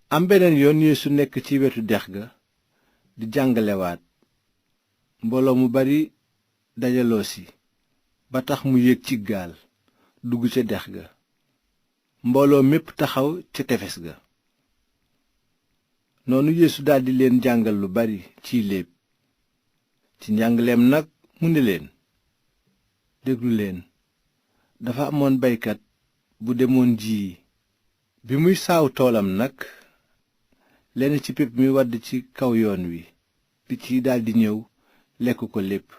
am beneen yoon Yeesu nekk ci wetu dex ga di jàngalewaat mbooloo mu bari dajaloo si ba tax mu yéeg ci gaal dugg ca dex ga mbooloo mépp taxaw ca tefes ga noonu Yeesu daldi leen jàngal lu bari ciy léeb ci njàngaleem nag mu ne leen déglu leen dafa amoon baykat bu demoon ji bi muy saaw toolam nag lenn ci pepp mi wadd ci kaw yoon wi picc yi daldi ñëw lekk ko lépp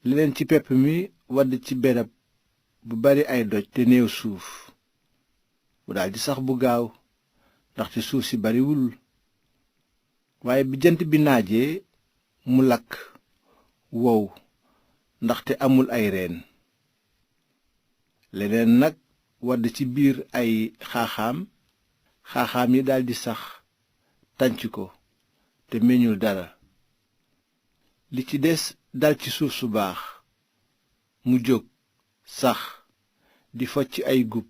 leneen ci pepp mi wadd ci berab bu bari ay doj te néew suuf bu daldi sax bu gaaw ndaxte suuf si bariwul waaye bi jant bi naajee mu lakk wow ndaxte amul ay reen leneen nag wadd ci biir ay xaaxaam yi daldi sax tànc ko te meññul dara li ci des dal ci suuf su baax mu jóg sax di focc ay gub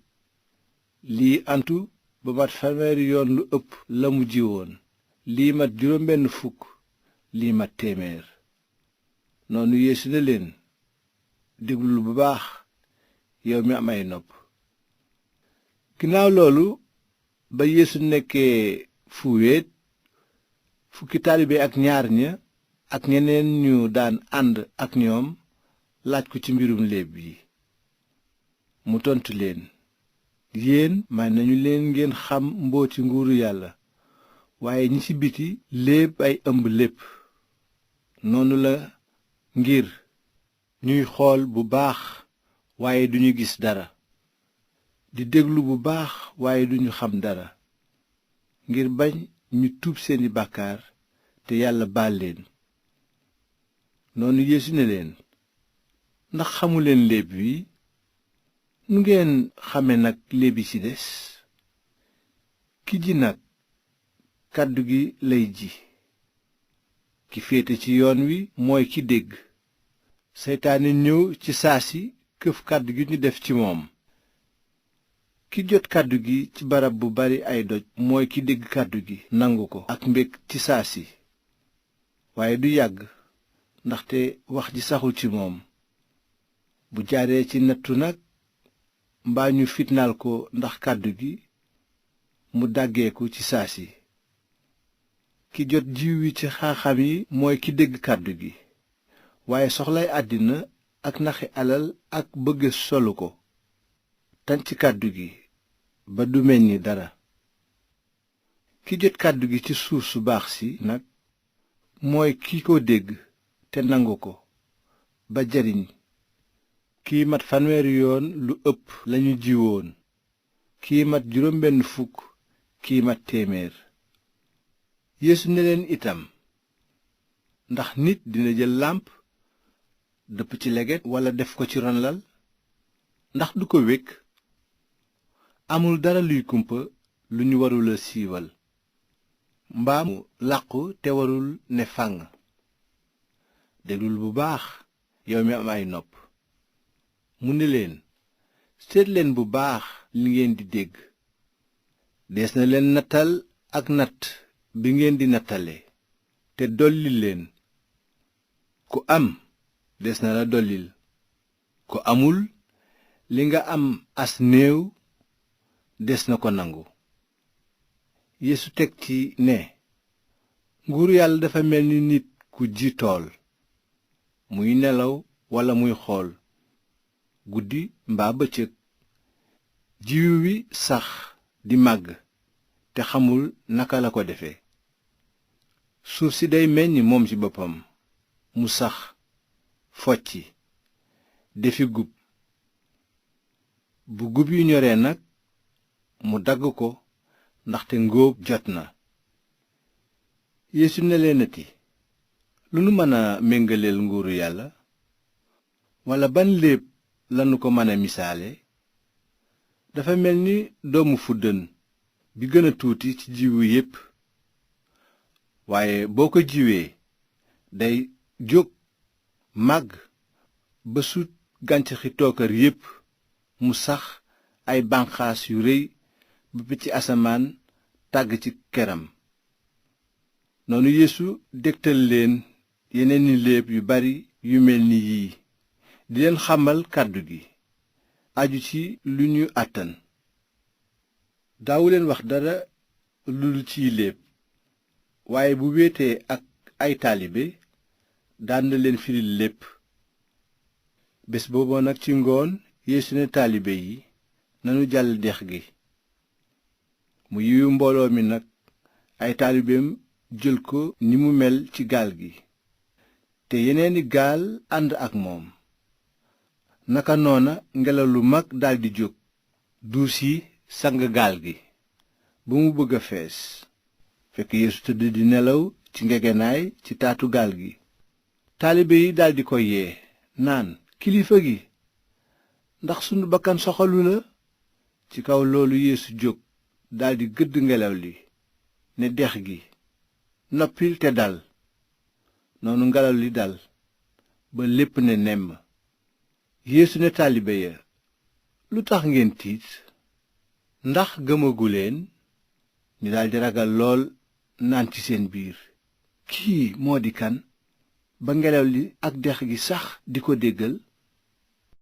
lii antu ba mat 100 yoon lu ëpp la mu jiwoon lii mat 60 lii mat 100 noonu Yeesu ne leen déglul bu baax yow mi am ay nopp ginnaaw loolu ba Yeesu nekkee fu wéet fukki taalibe ak ñaar ña ak ñeneen ñu daan ànd ak ñoom laaj ko ci mbirum léeb yi mu tontu leen yéen may nañu leen ngeen xam mbooti nguuru yàlla waaye ñi ci biti léeb ay ëmb lépp noonu la ngir ñuy xool bu baax waaye duñu gis dara di déglu bu baax waaye duñu xam dara ngir bañ ñu tuub seeni bàkkaar te yàlla baal leen noonu Yeesu ne leen ndax xamuleen léeb wi nu ngeen xame nag léeb yi ci des ki ji nag kàddu gi lay ji ki féete ci yoon wi mooy ki dégg seytaane ñëw ci saasi këf kàddu gi ñu def ci moom ki jot kàddu gi ci barab bu bari ay doj mooy ki dégg kàddu gi nangu ko ak mbég ci saasi waaye du yàgg ndaxte wax ji saxul ci moom bu jaaree ci nattu nag mbaa ñu fitnaal ko ndax kàddu gi mu dàggeeku ci saasi ki jot jiw wi ci xaaxam yi mooy ki dégg kàddu gi waaye soxlay àddina ak naxi alal ak bëgg solu ko tànc kàddu gi ba du meññ dara ki jot kàddu gi ci suuf su baax si nag mooy ki ko dégg te nangu ko ba jariñ kii mat 100 yoon lu ëpp lañu jiwoon kii mat 60 kii mat 100 Yeesu ne leen itam ndax nit dina jël làmp dëpp ci leget walla def ko ci ron lal ndax du ko wékk amul dara luy kumpa lu ñu warula siiwal mbaa mu làqu te warul ne fànn déglul bu baax yow mi am ay nopp mu ne leen seet leen bu baax li ngeen di dégg dees na leen nattal ak natt bi ngeen di nattale te dolli leen ku am des na la dollil ku amul li nga am as néew des na ko nangu Yeesu teg ci ne nguuru yàlla dafa mel ni nit ku ji tool muy nelaw walla muy xool guddi mbaa bëccëg jiwu wi sax di màgg te xamul naka la ko defee suuf si day meññ moom ci boppam mu sax focci defi gub bu gub yu ñoree nag mu dagg ko ndaxte ngóob jot na Yeesu ne leenati lu nu mën a méngaleel nguuru yàlla walla ban léeb lanu ko mën a misaale dafa mel ni doomu fuddën bi gën a tuuti ci jiwu yépp waaye boo ko jiwee day jóg màgg ba sut gàncaxi tookar yépp mu sax ay banqaas yu rëy ba picc asamaan tàgg ci keram. noonu Yeesu dégtal leen yeneeni léeb yu bari yu mel ni yii di leen xamal kàddu gi aju ci lu ñu àttan. daawuleen wax dara lu dul ciy léeb, waaye bu wéetee ak ay taalibe daan na leen firil lépp. bés booba nag ci ngoon Yeesu ne taalibe yi nanu jàll dex gi. mu yiwu mbooloo mi nag ay taalibeem jël ko ni mu mel ci gaal gi, te yeneeni gaal ànd ak moom. naka noona ngelaw lu mag daldi jóg duus yi sang gaal gi ba mu bëgg a fees, fekk Yeesu tëdd di nelaw ci ngegenaay ci taatu gaal gi. taalibe yi daldi ko yee naan, kilifa gi, ndax sunu bakkan soxalu la? ci kaw loolu Yeesu jóg daldi gëdd ngelaw li ne dex gi, noppil te dal. noonu ngelaw li dal ba lépp ne nemm. Yeesu ne taalibe ya, lu tax ngeen tiit? ndax gëmaguleen? ñu daldi ragal lool naan ci seen biir, kii moo di kan ba ngelaw li ak dex gi sax di ko déggal?